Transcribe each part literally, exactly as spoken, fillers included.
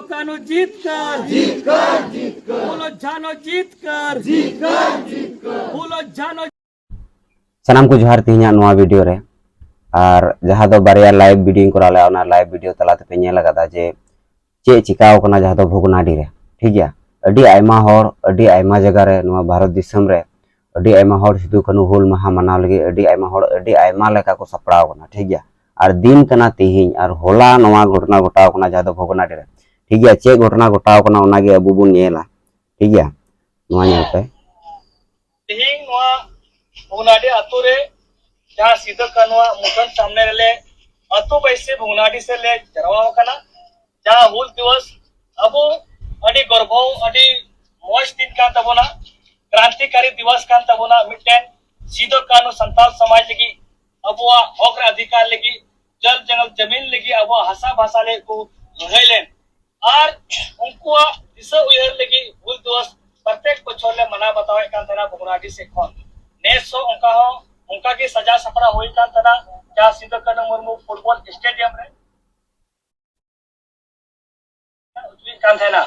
ᱠᱟᱹᱱᱩ ᱡᱤᱛᱠᱟᱹᱨ, ᱡᱤᱛᱠᱟᱹᱨ, ᱡᱤᱛᱠᱟᱹᱨ᱾ ᱯᱷᱩᱞᱳ ᱡᱷᱟᱱᱳ ᱡᱤᱛᱠᱟᱹᱨ, ᱡᱤᱛᱠᱟᱹᱨ, ᱡᱤᱛᱠᱟᱹᱨ᱾ ᱯᱷᱩᱞᱳ ᱡᱷᱟᱱᱳ᱾ ᱥᱟᱱᱟᱢ ᱠᱚ ᱡᱚᱦᱟᱨ ᱛᱮᱦᱮᱧᱟᱜ ᱱᱚᱣᱟ ᱵᱷᱤᱰᱤᱭᱳ ᱨᱮ᱾ ᱟᱨ ᱡᱟᱦᱟᱸ ᱫᱚ ᱵᱟᱨᱭᱟ ᱞᱟᱭᱤᱵᱷ ᱵᱷᱤᱰᱤᱭᱳᱧ ᱠᱚᱨᱟᱣ ᱞᱮᱫᱟ, ᱚᱱᱟ ᱞᱟᱭᱤᱵᱷ ᱵᱷᱤᱰᱤᱭᱳ ᱛᱟᱞᱟ ᱛᱮᱯᱮ ᱧᱮᱞ ᱟᱠᱟᱫᱟ ᱡᱮ ᱪᱮᱫ ᱪᱤᱠᱟᱣ ᱠᱟᱱᱟ ᱡᱟᱦᱟᱸ ᱫᱚ ᱵᱷᱚᱜᱽᱱᱟᱰᱤ ᱨᱮ, ᱴᱷᱤᱠ ᱜᱮᱭᱟ᱾ ᱟᱹᱰᱤ ᱟᱭᱢᱟ ᱦᱚᱲ, ᱟᱹᱰᱤ ᱟᱭᱢᱟ ᱡᱟᱭᱜᱟ ᱨᱮ ᱱᱚᱣᱟ ᱵᱷᱟᱨᱚᱛ ᱫᱤᱥᱚᱢ ᱨᱮ ᱟᱹᱰᱤ ᱟᱭᱢᱟ ᱦᱚᱲ ᱥᱤᱫᱩ ᱠᱟᱹᱱᱦᱩ ᱦᱩᱞ ᱢᱟᱦᱟ ᱢᱟᱱᱟᱣ ᱞᱟᱹᱜᱤᱫ ᱟᱹᱰᱤ ᱟᱭᱢᱟ ᱦᱚᱲ ᱟᱹᱰᱤ ᱟᱭᱢᱟ ᱞᱮᱠᱟ ᱠᱚ ᱥᱟᱯᱲᱟᱣ ᱠᱟᱱᱟ, ᱴᱷᱤᱠ ᱜᱮᱭᱟ᱾ ᱟᱨ ᱫᱤᱱ ᱠᱟᱱᱟ ᱛᱤᱦᱤᱧ, ᱟᱨ ᱦᱚᱞᱟ ᱱᱚᱣᱟ ᱜᱷᱚᱴᱚᱱᱟ ᱜᱷᱚᱴᱟᱣ ᱠᱟᱱᱟ ᱡᱟᱦᱟᱸ ᱫᱚ ᱵᱷᱚᱜᱽᱱᱟᱰᱤ ᱨᱮ, ᱴᱷᱤᱠ ᱜᱮᱭᱟ᱾ ᱪᱮᱫ ᱜᱷᱚᱴᱚᱱᱟ ᱜᱷᱚᱴᱟᱣ ᱠᱟᱱᱟ ᱚᱱᱟᱜᱮ ᱟᱵᱚ ᱵᱚᱱ ᱧᱮᱞᱟ, ᱴᱷᱤᱠ ᱜᱮᱭᱟ᱾ ᱱᱚᱣᱟ ᱧᱮᱞ ᱯᱮ᱾ ᱛᱮᱦᱮᱧ ᱱᱚᱣᱟ ᱵᱷᱚᱜᱽᱱᱟᱰᱤ ᱟᱛᱳ ᱨᱮ ᱡᱟᱦᱟᱸ ᱥᱤᱫᱩ ᱠᱟᱹᱱᱦᱩᱣᱟᱜ ᱢᱩᱴᱷᱟᱹᱱ ᱥᱟᱢᱱᱮ ᱨᱮᱞᱮ ᱟᱛᱳ ᱵᱟᱹᱭᱥᱤ ᱵᱷᱚᱜᱽᱱᱟᱰᱤ ᱥᱮᱫ ᱞᱮ ᱡᱟᱨᱣᱟ ᱟᱠᱟᱱᱟ᱾ ᱡᱟᱦᱟᱸ ᱦᱩᱞ ᱫᱤᱵᱚᱥ ᱟᱵᱚ ᱟᱹᱰᱤ ᱜᱚᱨᱵᱚ, ᱟᱹᱰᱤ ᱢᱚᱡᱽ ᱫᱤᱱ ᱠᱟᱱ ᱛᱟᱵᱚᱱᱟ, ᱠᱨᱟᱱᱛᱤᱠᱟᱨᱤ ᱫᱤᱵᱚᱥ ᱠᱟᱱ ᱛᱟᱵᱚᱱᱟ, ᱢᱤᱫᱴᱮᱱ ᱥᱤᱫᱩ ᱠᱟᱹᱱᱦᱩ ᱥᱟᱱᱛᱟᱲ ᱥᱚᱢᱟᱡᱽ ᱞᱟᱹᱜᱤᱫ, ᱟᱵᱚᱣᱟᱜ ᱦᱚᱠ ᱨᱮ ᱚᱫᱷᱤᱠᱟᱨ ᱞᱟᱹᱜᱤᱫ, ᱡᱚᱞ ᱡᱚᱝᱜᱚᱞ ᱡᱟᱢᱤᱱ ᱞᱟᱹᱜᱤᱫ, ᱟᱵᱚᱣᱟᱜ ᱦᱟᱥᱟ ᱵᱷᱟᱥᱟ ᱞᱟᱹᱜᱤᱫ ᱠᱚ ᱞᱟᱹᱲᱦᱟᱹᱭ ᱞᱮᱱ᱾ ᱟᱨ ᱩᱱᱠᱩᱣᱟᱜ ᱫᱤᱥᱟᱹ ᱩᱭᱦᱟᱹᱨ ᱞᱟᱹᱜᱤᱫ ᱦᱩᱞ ᱫᱤᱵᱚᱥ ᱯᱨᱚᱛᱮᱠ ᱵᱚᱪᱷᱚᱨ ᱞᱮ ᱢᱟᱱᱟᱣ ᱵᱟᱛᱟᱣᱮᱫ ᱠᱟᱱ ᱛᱟᱦᱮᱱᱟ ᱵᱷᱚᱜᱽᱱᱟᱰᱤ ᱥᱮᱫ ᱠᱷᱚᱱ᱾ ᱱᱮᱥ ᱦᱚᱸ ᱚᱱᱠᱟ ᱦᱚᱸ, ᱚᱱᱠᱟ ᱜᱮ ᱥᱟᱡᱟᱣ ᱥᱟᱯᱲᱟᱣ ᱦᱩᱭ ᱠᱟᱱ ᱛᱟᱦᱮᱱᱟ, ᱡᱟᱦᱟᱸ ᱥᱤᱫᱩ ᱠᱟᱹᱱᱦᱩ ᱢᱩᱨᱢᱩ ᱯᱷᱩᱴᱵᱚᱞ ᱥᱴᱮᱰᱤᱭᱟᱢ ᱨᱮ ᱦᱩᱭᱩᱜ ᱠᱟᱱ ᱛᱟᱦᱮᱱᱟ᱾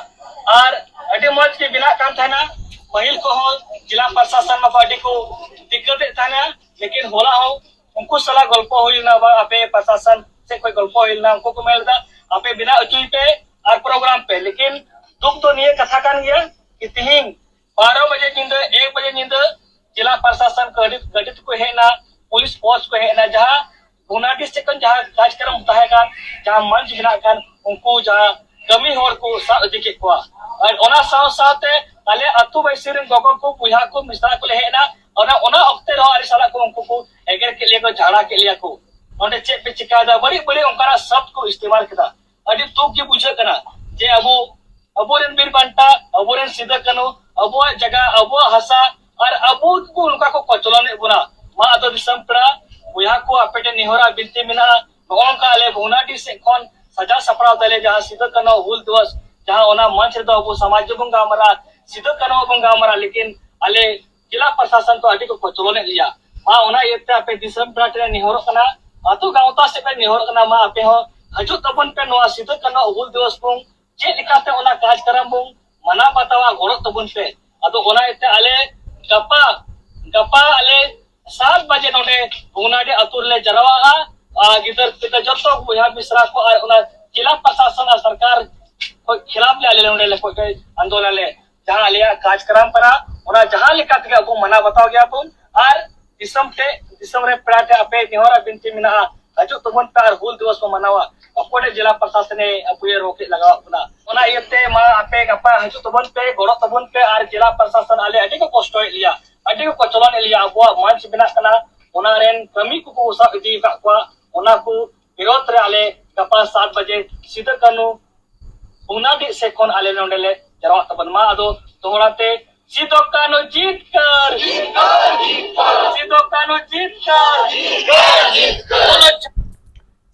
ᱟᱨ ᱟᱹᱰᱤ ᱢᱚᱡᱽ ᱜᱮ ᱵᱮᱱᱟᱜ ᱠᱟᱱ ᱛᱟᱦᱮᱱᱟ᱾ ᱯᱟᱹᱦᱤᱞ ᱠᱚᱦᱚᱸ ᱡᱮᱞᱟ ᱯᱨᱚᱥᱟᱥᱚᱱ ᱢᱟᱠᱚ ᱟᱹᱰᱤ ᱠᱚ ᱫᱤᱠᱠᱟᱹᱛᱮᱫ ᱛᱟᱦᱮᱱᱟ, ᱞᱮᱠᱤᱱ ᱦᱚᱞᱟ ᱦᱚᱸ ᱩᱱᱠᱩ ᱥᱟᱞᱟᱜ ᱜᱚᱞᱯᱚ ᱦᱩᱭ ᱞᱮᱱᱟ, ᱵᱟ ᱟᱯᱮ ᱯᱨᱚᱥᱟᱥᱚᱱ ᱥᱮᱫ ᱠᱷᱚᱱ ᱜᱚᱞᱯᱚ ᱦᱩᱭ ᱞᱮᱱᱟ, ᱩᱱᱠᱩ ᱠᱚ ᱢᱮᱱ ᱞᱮᱫᱟ, "ᱟᱯᱮ ᱵᱮᱱᱟᱣ ᱦᱚᱪᱚᱭ ᱯᱮ ᱟᱨ ᱯᱨᱳᱜᱨᱟᱢ ᱯᱮ", ᱞᱮᱠᱤᱱ ᱫᱩᱠ ᱫᱚ ᱱᱤᱭᱟᱹ ᱠᱟᱛᱷᱟ ᱠᱟᱱ ᱜᱮᱭᱟ ᱠᱤ ᱛᱤᱦᱤᱧ ᱵᱟᱨᱚ ᱵᱟᱡᱮ ᱧᱤᱫᱟᱹ, ᱮᱠ ᱵᱟᱡᱮ ᱧᱤᱫᱟᱹ ᱡᱮᱞᱟ ᱯᱨᱚᱥᱟᱥᱚᱱ ᱠᱚ ᱟᱹᱰᱤ ᱜᱟᱹᱰᱤ ᱛᱮᱠᱚ ᱦᱮᱡ ᱮᱱᱟ, ᱯᱩᱞᱤᱥ ᱯᱷᱳᱨᱥ ᱠᱚ ᱦᱮᱡ ᱮᱱᱟ, ᱡᱟᱦᱟᱸ ᱵᱷᱚᱜᱽᱱᱟᱰᱤ ᱥᱮᱫ ᱠᱷᱚᱱ ᱡᱟᱦᱟᱸ ᱠᱟᱨᱡᱚᱠᱨᱚᱢ ᱛᱟᱦᱮᱸ ᱠᱟᱱ, ᱡᱟᱦᱟᱸ ᱢᱚᱧᱪ ᱵᱮᱱᱟᱜ ᱠᱟᱱ, ᱩᱱᱠᱩ ᱡᱟᱦᱟᱸ ᱠᱟᱹᱢᱤ ᱦᱚᱲ ᱠᱚ ᱥᱟᱵ ᱤᱫᱤ ᱠᱮᱫ ᱠᱚᱣᱟ᱾ ᱟᱨ ᱚᱱᱟ ᱥᱟᱶ ᱥᱟᱶᱛᱮ ᱟᱞᱮ ᱟᱹᱛᱩ ᱵᱟᱹᱭᱥᱤ ᱨᱮᱱ ᱜᱚᱜᱚ ᱠᱚ, ᱵᱚᱭᱦᱟ ᱠᱚ, ᱢᱤᱥᱨᱟ ᱠᱚᱞᱮ ᱦᱮᱡ ᱮᱱᱟ᱾ ᱚᱱᱟ, ᱚᱱᱟ ᱚᱠᱛᱮ ᱨᱮᱦᱚᱸ ᱟᱞᱮ ᱥᱟᱞᱟᱜ ᱠᱚ, ᱩᱱᱠᱩ ᱠᱚ ᱮᱜᱮᱨ ᱠᱮᱫ ᱞᱮᱭᱟ ᱠᱚ, ᱡᱷᱟᱲᱟ ᱠᱮᱫ ᱞᱮᱭᱟ ᱠᱚ, "ᱱᱚᱰᱮ ᱪᱮᱫ ᱯᱮ ᱪᱤᱠᱟᱭᱮᱫᱟ?" ᱵᱟᱹᱲᱤᱡ ᱵᱟᱹᱲᱤᱡ ᱚᱱᱠᱟᱱᱟᱜ ᱥᱚᱵᱫ ᱠᱚ ᱤᱥᱛᱮᱢᱟᱞ ᱠᱮᱫᱟ᱾ ᱟᱹᱰᱤ ᱫᱩᱠ ᱜᱮ ᱵᱩᱡᱷᱟᱹᱜ ᱠᱟᱱᱟ ᱡᱮ ᱟᱵᱚ, ᱟᱵᱚᱨᱮᱱ ᱵᱤᱨ ᱵᱟᱱᱴᱟ, ᱟᱵᱚᱨᱮᱱ ᱥᱤᱫᱩ ᱠᱟᱹᱱᱦᱩ, ᱟᱵᱚᱣᱟᱜ ᱡᱟᱭᱜᱟ, ᱟᱵᱚᱣᱟᱜ ᱦᱟᱥᱟ, ᱟᱨ ᱟᱵᱚ ᱠᱚ ᱱᱚᱝᱠᱟ ᱠᱚ ᱠᱚᱪᱞᱚᱱᱮᱫ ᱵᱚᱱᱟ᱾ ᱢᱟ ᱟᱫᱚ ᱫᱤᱥᱚᱢ ᱯᱮᱲᱟ ᱵᱚᱭᱦᱟ ᱠᱚ, ᱟᱯᱮ ᱴᱷᱮᱱ ᱱᱮᱦᱚᱨᱟᱜ ᱵᱤᱱᱛᱤ ᱢᱮᱱᱟᱜᱼᱟ, ᱱᱚᱜᱼᱚ ᱱᱚᱝᱠᱟ ᱟᱞᱮ ᱵᱷᱚᱜᱽᱱᱟᱰᱤ ᱥᱮᱫ ᱠᱷᱚᱱ ᱥᱟᱡᱟᱣ ᱥᱟᱯᱲᱟᱣ ᱫᱟᱞᱮ ᱡᱟᱦᱟᱸ ᱥᱤᱫᱩ ᱠᱟᱹᱱᱦᱩ ᱦᱩᱞ ᱫᱤᱵᱚᱥ, ᱡᱟᱦᱟᱸ ᱚᱱᱟ ᱢᱚᱧᱪ ᱨᱮᱫᱚ ᱟᱵᱚ ᱥᱚᱢᱟᱡᱽ ᱵᱚᱱ ᱜᱟᱞᱢᱟᱨᱟᱜᱼᱟ, ᱥᱤᱫᱩ ᱠᱟᱹᱱᱦᱩ ᱵᱚᱱ ᱜᱟᱞᱢᱟᱨᱟᱜᱼᱟ, ᱞᱮᱠᱤᱱ ᱟᱞᱮ ᱡᱮᱞᱟ ᱯᱨᱚᱥᱟᱥᱚᱱ ᱠᱚ ᱟᱹᱰᱤ ᱠᱚ ᱠᱚᱪᱞᱚᱱᱮᱫ ᱞᱮᱭᱟ᱾ ᱢᱟ ᱚᱱᱟ ᱤᱭᱟᱹᱛᱮ ᱟᱯᱮ ᱫᱤᱥᱚᱢ ᱯᱮᱲᱟ ᱴᱷᱮᱱ ᱱᱮᱦᱚᱨᱚᱜ ᱠᱟᱱᱟ, ᱟᱹᱛᱩ ᱜᱟᱶᱛᱟ ᱥᱮᱫ ᱞᱮ ᱱᱮᱦᱚᱨᱚᱜ ᱠᱟᱱᱟ, ᱢᱟ ᱟᱯᱮ ᱦᱚᱸ ᱦᱤᱡᱩᱜ ᱛᱟᱵᱚᱱ ᱯᱮ, ᱱᱚᱣᱟ ᱥᱤᱫᱩ ᱠᱟᱹᱱᱦᱩ ᱦᱩᱞ ᱫᱤᱵᱚᱥ ᱵᱚᱱ ᱪᱮᱫ ᱞᱮᱠᱟᱛᱮ ᱚᱱᱟ ᱠᱟᱡᱽ ᱠᱟᱨᱟᱢ ᱵᱚᱱ ᱢᱟᱱᱟᱣ ᱵᱟᱛᱟᱣᱟ, ᱜᱚᱲᱚᱜ ᱛᱟᱵᱚᱱ ᱯᱮ᱾ ᱟᱫᱚ ᱚᱱᱟ ᱤᱭᱟᱹᱛᱮ ᱟᱞᱮ ᱜᱟᱯᱟ, ᱜᱟᱯᱟ ᱟᱞᱮ ᱥᱟᱛ ᱵᱟᱡᱮ ᱱᱚᱰᱮ ᱵᱷᱩᱜᱽᱱᱟᱰᱤ ᱟᱹᱛᱩ ᱨᱮᱞᱮ ᱡᱟᱨᱣᱟᱜᱼᱟ᱾ ᱟᱨ ᱜᱤᱫᱟᱹᱨ ᱯᱤᱫᱟᱹᱨ ᱡᱚᱛᱚ ᱵᱚᱭᱦᱟ ᱢᱤᱥᱨᱟ ᱠᱚ ᱟᱨ ᱚᱱᱟ ᱡᱮᱞᱟ ᱯᱨᱚᱥᱟᱥᱚᱱ ᱟᱨ ᱥᱚᱨᱠᱟᱨ ᱠᱷᱚᱡ ᱠᱷᱤᱞᱟᱯ ᱞᱮ ᱟᱞᱮ ᱱᱚᱰᱮ ᱞᱮ ᱠᱷᱚᱡ ᱟᱱᱫᱳᱞᱚᱱ ᱞᱮ, ᱡᱟᱦᱟᱸ ᱟᱞᱮᱭᱟᱜ ᱠᱟᱡᱽ ᱠᱟᱨᱟᱢ ᱠᱟᱱᱟ, ᱚᱱᱟ ᱡᱟᱦᱟᱸ ᱞᱮᱠᱟ ᱛᱮᱜᱮ ᱟᱵᱚ ᱢᱟᱱᱟᱣ ᱵᱟᱛᱟᱣ ᱜᱮᱭᱟ ᱵᱚᱱ᱾ ᱟᱨ ᱫᱤᱥᱚᱢ ᱴᱷᱮᱡ, ᱫᱤᱥᱚᱢ ᱨᱮ ᱯᱮᱲᱟ ᱴᱷᱮᱡ ᱟᱯᱮ ᱱᱮᱦᱚᱨ ᱟᱨ ᱵᱤᱱᱛᱤ ᱢᱮᱱᱟᱜᱼᱟ, ᱦᱤᱡᱩᱜ ᱛᱟᱵᱚᱱ ᱯᱮ ᱟᱨ ᱦᱩᱞ ᱫᱤᱵᱚᱥ ᱵᱚᱱ ᱢᱟᱱᱟᱣᱟ᱾ ᱚᱠᱚᱭ ᱡᱮᱞᱟ ᱯᱨᱚᱥᱟᱥᱚᱱᱮ ᱟᱵᱚᱭᱮ ᱨᱳᱠᱮᱫ ᱞᱟᱜᱟᱣᱟᱜ ᱵᱚᱱᱟ? ᱚᱱᱟ ᱤᱭᱟᱹᱛᱮ ᱢᱟ ᱟᱯᱮ ᱜᱟᱯᱟ ᱦᱤᱡᱩᱜ ᱛᱟᱵᱚᱱ ᱯᱮ, ᱜᱚᱲᱚᱜ ᱛᱟᱵᱚᱱ ᱯᱮ᱾ ᱟᱨ ᱡᱮᱞᱟ ᱯᱨᱚᱥᱟᱥᱚᱱ ᱟᱞᱮ ᱟᱹᱰᱤ ᱠᱚ ᱠᱚᱥᱴᱚᱭᱮᱫ ᱞᱮᱭᱟ, ᱟᱹᱰᱤ ᱠᱚ ᱠᱚᱪᱞᱚᱱᱮᱫ ᱞᱮᱭᱟ᱾ ᱟᱵᱚᱣᱟᱜ ᱢᱚᱧᱪ ᱵᱮᱱᱟᱜ ᱠᱟᱱᱟ, ᱚᱱᱟ ᱨᱮᱱ ᱠᱟᱹᱢᱤ ᱠᱚᱠᱚ ᱥᱟᱵ ᱤᱫᱤ ᱟᱠᱟᱫ ᱠᱚᱣᱟ, ᱚᱱᱟ ᱠᱚ ᱵᱤᱨᱳᱫᱷ ᱨᱮ ᱟᱞᱮ ᱜᱟᱯᱟ ᱥᱟᱛ ᱵᱟᱡᱮ ᱥᱤᱫᱩ ᱠᱟᱹᱱᱦᱩ ᱵᱷᱩᱜᱽᱱᱟᱰᱤ ᱥᱮᱫ ᱠᱷᱚᱱ ᱟᱞᱮ ᱱᱚᱰᱮ ᱞᱮ ᱡᱟᱨᱣᱟᱜ ᱛᱟᱵᱚᱱ ᱢᱟ᱾ ᱟᱫᱚ ᱫᱚᱦᱲᱟ ᱛᱮ ᱥᱤᱫᱩ ᱠᱟᱹᱱᱦᱩ ᱡᱤᱛᱠᱟᱹᱨ, ᱥᱤᱫᱩ ᱠᱟᱹᱱᱦᱩ ᱡᱤᱛᱠᱟᱹᱨ᱾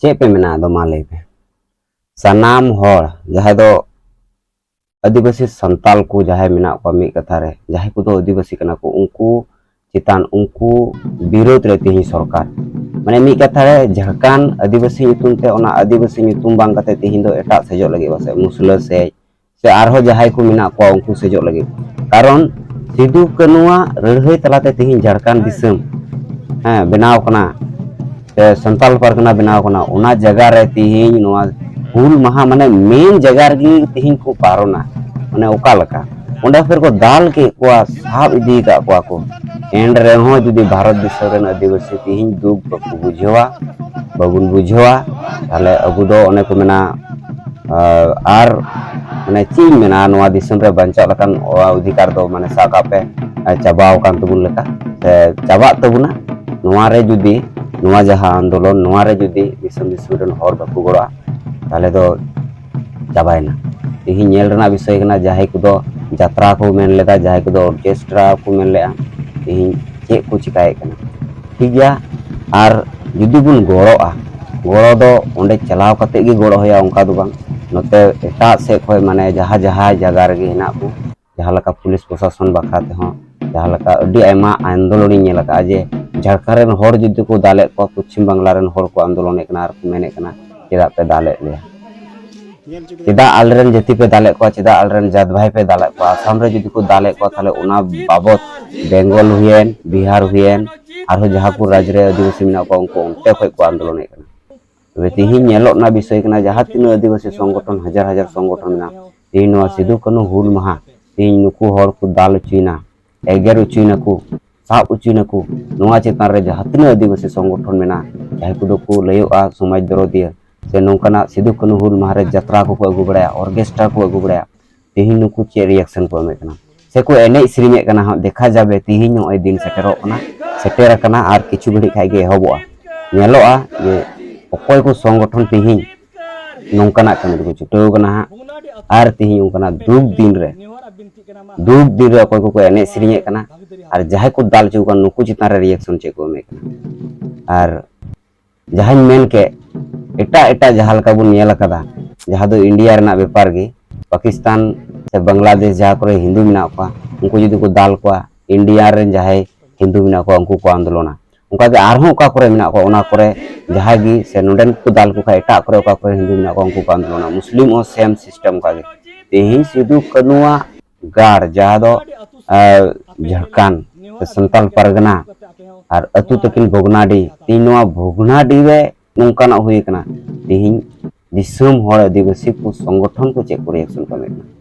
ᱪᱮᱫ ᱯᱮ ᱢᱮᱱᱟ? ᱟᱫᱚ ᱢᱟ ᱞᱟᱹᱭ ᱯᱮ᱾ ᱥᱟᱱᱟᱢ ᱦᱚᱲ ᱡᱟᱦᱟᱸᱭ ᱫᱚ ᱟᱹᱫᱤᱵᱟᱹᱥᱤ ᱥᱟᱱᱛᱟᱞ ᱠᱚ ᱡᱟᱦᱟᱸᱭ ᱢᱮᱱᱟᱜ ᱠᱚᱣᱟ, ᱢᱤᱫ ᱠᱟᱛᱷᱟ ᱨᱮ ᱡᱟᱦᱟᱸᱭ ᱠᱚᱫᱚ ᱟᱹᱫᱤᱵᱟᱹᱥᱤ ᱠᱟᱱᱟ ᱠᱚ, ᱩᱱᱠᱩ ᱪᱮᱛᱟᱱ, ᱩᱱᱠᱩ ᱵᱤᱨᱳᱫᱷ ᱨᱮ ᱛᱮᱦᱮᱧ ᱥᱚᱨᱠᱟᱨ, ᱢᱟᱱᱮ ᱢᱤᱫ ᱠᱟᱛᱷᱟ ᱨᱮ ᱡᱷᱟᱲᱠᱷᱚᱸᱰ ᱟᱹᱫᱤᱵᱟᱹᱥᱤ ᱧᱩᱛᱩᱢ ᱛᱮ, ᱚᱱᱟ ᱟᱹᱫᱤᱵᱟᱹᱥᱤ ᱧᱩᱛᱩᱢ ᱵᱟᱝ ᱠᱟᱛᱮ ᱛᱮᱦᱮᱧ ᱫᱚ ᱮᱴᱟᱜ ᱥᱮᱡᱚᱜ ᱞᱟᱹᱜᱤᱫ, ᱯᱟᱥᱮᱡ ᱢᱩᱥᱞᱟᱹ ᱥᱮᱡ ᱥᱮ ᱟᱨᱦᱚᱸ ᱡᱟᱦᱟᱸᱭ ᱠᱚ ᱢᱮᱱᱟᱜ ᱠᱚᱣᱟ ᱩᱱᱠᱩ ᱥᱮᱡᱚᱜ ᱞᱟᱹᱜᱤᱫ᱾ ᱠᱟᱨᱚᱱ ᱥᱤᱫᱩ ᱠᱟᱹᱱᱩᱣᱟᱜ ᱞᱟᱹᱲᱦᱟᱹᱭ ᱛᱟᱞᱟᱛᱮ ᱛᱮᱦᱮᱧ ᱡᱷᱟᱲᱠᱷᱚᱸᱰ ᱫᱤᱥᱚᱢ, ᱦᱮᱸ, ᱵᱮᱱᱟᱣ ᱠᱟᱱᱟ, ᱥᱮ ᱥᱟᱱᱛᱟᱞ ᱯᱟᱨᱜᱟᱱᱟ ᱵᱮᱱᱟᱣ ᱠᱟᱱᱟ, ᱚᱱᱟ ᱡᱟᱭᱜᱟ ᱨᱮ ᱛᱮᱦᱮᱧ ᱱᱚᱣᱟ ᱦᱩᱞ ᱢᱟᱦᱟ, ᱢᱟᱱᱮ ᱢᱮᱱ ᱡᱟᱭᱜᱟ ᱨᱮᱜᱮ ᱛᱮᱦᱮᱧ ᱠᱚ ᱯᱟᱨᱚᱢᱟ᱾ ᱢᱟᱱᱮ ᱚᱠᱟ ᱞᱮᱠᱟ ᱚᱸᱰᱮ ᱯᱷᱤᱨ ᱠᱚ ᱫᱟᱞ ᱠᱮᱫ ᱠᱚᱣᱟ, ᱥᱟᱵ ᱤᱫᱤ ᱟᱠᱟᱫ ᱠᱚᱣᱟ ᱠᱚ᱾ ᱮᱱ ᱨᱮᱦᱚᱸ ᱡᱩᱫᱤ ᱵᱷᱟᱨᱚᱛ ᱫᱤᱥᱚᱢ ᱨᱮᱱ ᱟᱹᱫᱤᱵᱟᱹᱥᱤ ᱛᱮᱦᱮᱧ ᱫᱩᱠ ᱵᱟᱠᱚ ᱵᱩᱡᱷᱟᱹᱣᱟ, ᱵᱟᱵᱚᱱ ᱵᱩᱡᱷᱟᱹᱣᱟ, ᱛᱟᱦᱞᱮ ᱟᱵᱚ ᱫᱚ ᱚᱱᱮ ᱠᱚ ᱢᱮᱱᱟ, ᱟᱨ ᱢᱟᱱᱮ ᱪᱮᱫ ᱤᱧ ᱢᱮᱱᱟ, ᱱᱚᱣᱟ ᱫᱤᱥᱚᱢ ᱨᱮ ᱵᱟᱧᱪᱟᱜ ᱞᱮᱠᱟᱱ ᱚᱫᱷᱤᱠᱟᱨ ᱫᱚ ᱢᱟᱱᱮ ᱥᱟᱵ ᱠᱟᱜ ᱯᱮ, ᱪᱟᱵᱟᱣ ᱟᱠᱟᱱ ᱛᱟᱵᱚᱱ ᱞᱮᱠᱟ ᱥᱮ ᱪᱟᱵᱟᱜ ᱛᱟᱵᱚᱱᱟ᱾ ᱱᱚᱣᱟ ᱨᱮ ᱡᱩᱫᱤ, ᱱᱚᱣᱟ ᱡᱟᱦᱟᱸ ᱟᱱᱫᱳᱞᱚᱱ, ᱱᱚᱣᱟ ᱨᱮ ᱡᱩᱫᱤ ᱫᱤᱥᱚᱢ ᱫᱤᱥᱚᱢ ᱨᱮᱱ ᱦᱚᱲ ᱵᱟᱠᱚ ᱜᱚᱲᱚᱜᱼᱟ, ᱛᱟᱦᱞᱮ ᱫᱚ ᱪᱟᱵᱟᱭᱮᱱᱟ᱾ ᱛᱮᱦᱮᱧ ᱧᱮᱞ ᱨᱮᱱᱟᱜ ᱵᱤᱥᱚᱭ ᱠᱟᱱᱟ, ᱡᱟᱦᱟᱸᱭ ᱠᱚᱫᱚ ᱡᱟᱛᱨᱟ ᱠᱚ ᱢᱮᱱ ᱞᱮᱫᱟ, ᱡᱟᱦᱟᱸᱭ ᱠᱚᱫᱚ ᱚᱨᱠᱮᱥᱴᱨᱟ ᱠᱚ ᱢᱮᱱ ᱞᱮᱫᱼᱟ, ᱛᱮᱦᱮᱧ ᱪᱮᱫ ᱠᱚ ᱪᱤᱠᱟᱭᱮᱫ ᱠᱟᱱᱟ? ᱴᱷᱤᱠ ᱜᱮᱭᱟ, ᱟᱨ ᱡᱩᱫᱤ ᱵᱚᱱ ᱜᱚᱲᱚᱜᱼᱟ, ᱜᱚᱲᱚ ᱫᱚ ᱚᱸᱰᱮ ᱪᱟᱞᱟᱣ ᱠᱟᱛᱮ ᱜᱮ ᱜᱚᱲᱚ ᱦᱩᱭᱩᱜᱼᱟ, ᱚᱱᱠᱟ ᱫᱚ ᱵᱟᱝ᱾ ᱱᱚᱛᱮ ᱮᱴᱟᱜ ᱥᱮᱫ ᱠᱷᱚᱱ, ᱢᱟᱱᱮ ᱡᱟᱦᱟᱸ ᱡᱟᱦᱟᱸ ᱡᱟᱭᱜᱟ ᱨᱮᱜᱮ ᱦᱮᱱᱟᱜ ᱠᱚ, ᱡᱟᱦᱟᱸ ᱞᱮᱠᱟ ᱯᱩᱞᱤᱥ ᱯᱨᱚᱥᱟᱥᱚᱱ ᱵᱟᱠᱷᱨᱟ ᱛᱮᱦᱚᱸ, ᱡᱟᱦᱟᱸ ᱞᱮᱠᱟ ᱟᱹᱰᱤ ᱟᱭᱢᱟ ᱟᱱᱫᱳᱞᱚᱱᱤᱧ ᱧᱮᱞ ᱟᱠᱟᱫᱼᱟ ᱡᱮ ᱡᱷᱟᱲᱠᱷᱚᱸᱰ ᱨᱮᱱ ᱦᱚᱲ ᱡᱩᱫᱤ ᱠᱚ ᱫᱟᱞᱮᱫ ᱠᱚᱣᱟ, ᱯᱚᱪᱷᱤᱢ ᱵᱟᱝᱞᱟ ᱨᱮᱱ ᱦᱚᱲ ᱠᱚ ᱟᱱᱫᱳᱞᱚᱱᱮᱫ ᱠᱟᱱᱟ ᱟᱨ ᱠᱚ ᱢᱮᱱᱮᱫ ᱠᱟᱱᱟ, "ᱪᱮᱫᱟᱜ ᱯᱮ ᱫᱟᱞᱮᱫ ᱞᱮᱭᱟ?" ᱪᱮᱫᱟᱜ ᱟᱞᱮᱨᱮᱱ ᱡᱟᱹᱛᱤ ᱯᱮ ᱫᱟᱞᱮᱫ ᱠᱚᱣᱟ, ᱪᱮᱫᱟᱜ ᱟᱞᱮᱨᱮᱱ ᱡᱟᱛ ᱵᱷᱟᱭ ᱯᱮ ᱫᱟᱞᱮᱫ ᱠᱚᱣᱟ? ᱟᱥᱟᱢ ᱨᱮ ᱡᱩᱫᱤ ᱠᱚ ᱫᱟᱞᱮᱫ ᱠᱚᱣᱟ, ᱛᱟᱦᱞᱮ ᱚᱱᱟ ᱵᱟᱵᱚᱛ ᱵᱮᱝᱜᱚᱞ ᱦᱩᱭᱮᱱ, ᱵᱤᱦᱟᱨ ᱦᱩᱭᱮᱱ, ᱟᱨᱦᱚᱸ ᱡᱟᱦᱟᱸ ᱠᱚ ᱨᱟᱡᱽ ᱨᱮ ᱟᱹᱫᱤᱵᱟᱹᱥᱤ ᱢᱮᱱᱟᱜ ᱠᱚᱣᱟ, ᱩᱱᱠᱩ ᱚᱱᱛᱮ ᱠᱷᱚᱡ ᱠᱚ ᱟᱱᱫᱳᱞᱚᱱᱮᱫ ᱠᱟᱱᱟ᱾ ᱛᱚᱵᱮ ᱛᱤᱦᱤᱧ ᱧᱮᱞᱚᱜ ᱨᱮᱱᱟᱜ ᱵᱤᱥᱚᱭ ᱠᱟᱱᱟ, ᱡᱟᱦᱟᱸ ᱛᱤᱱᱟᱹᱜ ᱟᱹᱫᱤᱵᱟᱹᱥᱤ ᱥᱚᱝᱜᱚᱴᱷᱚᱱ, ᱦᱟᱡᱟᱨ ᱦᱟᱡᱟᱨ ᱥᱚᱝᱜᱚᱴᱷᱚᱱ ᱢᱮᱱᱟᱜᱼᱟ, ᱛᱤᱦᱤᱧ ᱱᱚᱣᱟ ᱥᱤᱫᱩ ᱠᱟᱹᱱᱦᱩ ᱦᱩᱞ ᱢᱟᱦᱟ, ᱛᱤᱦᱤᱧ ᱱᱩᱠᱩ ᱦᱚᱲ ᱠᱚ ᱫᱟᱞ ᱦᱚᱪᱚᱭᱮᱱᱟ, ᱮᱜᱮᱨ ᱦᱚᱪᱚᱭᱮᱱᱟᱠᱚ, ᱥᱟᱵ ᱦᱚᱪᱚᱭᱮᱱᱟᱠᱚ, ᱱᱚᱣᱟ ᱪᱮᱛᱟᱱ ᱨᱮ ᱡᱟᱦᱟᱸ ᱛᱤᱱᱟᱹᱜ ᱟᱹᱫᱤᱵᱟᱹᱥᱤ ᱥᱚᱝᱜᱚᱴᱷᱚᱱ ᱢᱮᱱᱟᱜᱼᱟ, ᱡᱟᱦᱟᱸᱭ ᱠᱚᱫᱚ ᱠᱚ ᱞᱟᱹᱭᱚᱜᱼᱟ ᱥᱚᱢᱟᱡᱽ ᱫᱚᱨᱚᱫᱤᱭᱟᱹ, ᱥᱮ ᱱᱚᱝᱠᱟᱱᱟᱜ ᱥᱤᱫᱩ ᱠᱟᱹᱱᱦᱩ ᱦᱩᱞ ᱢᱟᱦᱟ ᱨᱮ ᱡᱟᱛᱨᱟ ᱠᱚᱠᱚ ᱟᱹᱜᱩ ᱵᱟᱲᱟᱭᱟ, ᱚᱨᱜᱮᱥᱴᱟᱨ ᱠᱚ ᱟᱹᱜᱩ ᱵᱟᱲᱟᱭᱟ, ᱛᱮᱦᱮᱧ ᱱᱩᱠᱩ ᱪᱮᱫ ᱨᱤᱭᱮᱠᱥᱚᱱ ᱠᱚ ᱮᱢᱮᱫ ᱠᱟᱱᱟ? ᱥᱮᱠᱚ ᱮᱱᱮᱡ ᱥᱮᱨᱮᱧᱮᱫ ᱠᱟᱱᱟ? ᱦᱟᱸᱜ ᱫᱮᱠᱷᱟ ᱡᱟᱵᱮ, ᱛᱮᱦᱮᱧ ᱱᱚᱜᱼᱚᱭ ᱫᱤᱱ ᱥᱮᱴᱮᱨᱚᱜ ᱠᱟᱱᱟ, ᱥᱮᱴᱮᱨ ᱟᱠᱟᱱᱟ, ᱟᱨ ᱠᱤᱪᱷᱩ ᱜᱷᱟᱹᱲᱤᱡ ᱠᱷᱟᱡ ᱜᱮ ᱮᱦᱚᱵᱚᱜᱼᱟ᱾ ᱧᱮᱞᱚᱜᱼᱟ ᱡᱮ ᱚᱠᱚᱭ ᱠᱚ ᱥᱚᱝᱜᱚᱴᱷᱚᱱ ᱛᱮᱦᱮᱧ ᱱᱚᱝᱠᱟᱱᱟᱜ ᱠᱟᱹᱢᱤ ᱨᱮᱠᱚ ᱪᱷᱩᱴᱟᱹᱣ ᱠᱟᱱᱟ ᱦᱟᱸᱜ, ᱟᱨ ᱛᱮᱦᱮᱧ ᱚᱱᱠᱟᱱᱟᱜ ᱫᱩᱠ ᱫᱤᱱ ᱨᱮ, ᱫᱩᱠ ᱫᱤᱱ ᱨᱮ ᱚᱠᱚᱭ ᱠᱚᱠᱚ ᱮᱱᱮᱡ ᱥᱮᱨᱮᱧᱮᱫ ᱠᱟᱱᱟ, ᱟᱨ ᱡᱟᱦᱟᱸᱭ ᱠᱚ ᱫᱟᱞ ᱦᱚᱪᱚ ᱠᱟᱱ, ᱱᱩᱠᱩ ᱪᱮᱛᱟᱱ ᱨᱮ ᱨᱤᱭᱮᱠᱥᱚᱱ ᱪᱮᱫ ᱠᱚ ᱮᱢᱮᱫ ᱠᱟᱱᱟ? ᱟᱨ ᱡᱟᱦᱟᱸᱧ ᱢᱮᱱ ᱠᱮᱫ, ᱮᱴᱟᱜ ᱮᱴᱟᱜ ᱡᱟᱦᱟᱸ ᱞᱮᱠᱟ ᱵᱚᱱ ᱧᱮᱞ ᱟᱠᱟᱫᱟ, ᱡᱟᱦᱟᱸ ᱫᱚ ᱤᱱᱰᱤᱭᱟ ᱨᱮᱱᱟᱜ ᱵᱮᱯᱟᱨ ᱜᱮ, ᱯᱟᱠᱤᱥᱛᱟᱱ ᱥᱮ ᱵᱟᱝᱞᱟᱫᱮᱥ ᱡᱟᱦᱟᱸ ᱠᱚᱨᱮ ᱦᱤᱱᱫᱩ ᱢᱮᱱᱟᱜ ᱠᱚᱣᱟ, ᱩᱱᱠᱩ ᱡᱩᱫᱤ ᱠᱚ ᱫᱟᱞ ᱠᱚᱣᱟ, ᱤᱱᱰᱤᱭᱟ ᱨᱮᱱ ᱡᱟᱦᱟᱸᱭ ᱦᱤᱱᱫᱩ ᱢᱮᱱᱟᱜ ᱠᱚᱣᱟ, ᱩᱱᱠᱩ ᱠᱚ ᱟᱱᱫᱳᱞᱚᱱᱟ᱾ ᱚᱱᱠᱟᱜᱮ ᱟᱨᱦᱚᱸ ᱚᱠᱟ ᱠᱚᱨᱮ ᱢᱮᱱᱟᱜ ᱠᱚᱣᱟ, ᱚᱱᱟ ᱠᱚᱨᱮ ᱡᱟᱦᱟᱸᱭ ᱜᱮ, ᱥᱮ ᱱᱚᱰᱮᱱ ᱠᱚ ᱫᱟᱞ ᱠᱚ ᱠᱷᱟᱡ, ᱮᱴᱟᱜ ᱠᱚᱨᱮ ᱚᱠᱟ ᱠᱚᱨᱮ ᱦᱤᱱᱫᱩ ᱢᱮᱱᱟᱜ ᱠᱚᱣᱟ, ᱩᱱᱠᱩ ᱠᱚ ᱟᱱᱫᱳᱞᱚᱱᱟ᱾ ᱢᱩᱥᱞᱤᱢ ᱦᱚᱸ ᱥᱮᱢ ᱥᱤᱥᱴᱮᱢ ᱚᱱᱠᱟᱜᱮ᱾ ᱛᱮᱦᱮᱧ ᱥᱤᱫᱩ ᱠᱟᱹᱱᱩᱣᱟᱜ ᱜᱟᱲ, ᱡᱟᱦᱟᱸ ᱫᱚ, ᱟᱨ ᱡᱷᱟᱲᱠᱷᱚᱸᱰ ᱥᱮ ᱥᱟᱱᱛᱟᱞ ᱯᱟᱨᱜᱟᱱᱟ ᱟᱨ ᱟᱹᱛᱩ ᱛᱟᱹᱠᱤᱱ ᱵᱷᱚᱜᱽᱱᱟᱰᱤ, ᱛᱮᱦᱮᱧ ᱱᱚᱣᱟ ᱵᱷᱚᱜᱽᱱᱟᱰᱤ ᱨᱮ ᱱᱚᱝᱠᱟᱱᱟᱜ ᱦᱩᱭ ᱠᱟᱱᱟ᱾ ᱛᱮᱦᱮᱧ ᱫᱤᱥᱚᱢ ᱦᱚᱲ ᱟᱹᱫᱤᱵᱟᱹᱥᱤ ᱠᱚ ᱥᱚᱝᱜᱚᱴᱷᱚᱱ ᱠᱚ ᱪᱮᱫ ᱠᱚ ᱨᱤᱭᱮᱠᱥᱚᱱ ᱠᱚ ᱮᱢᱮᱫ ᱠᱟᱱᱟ?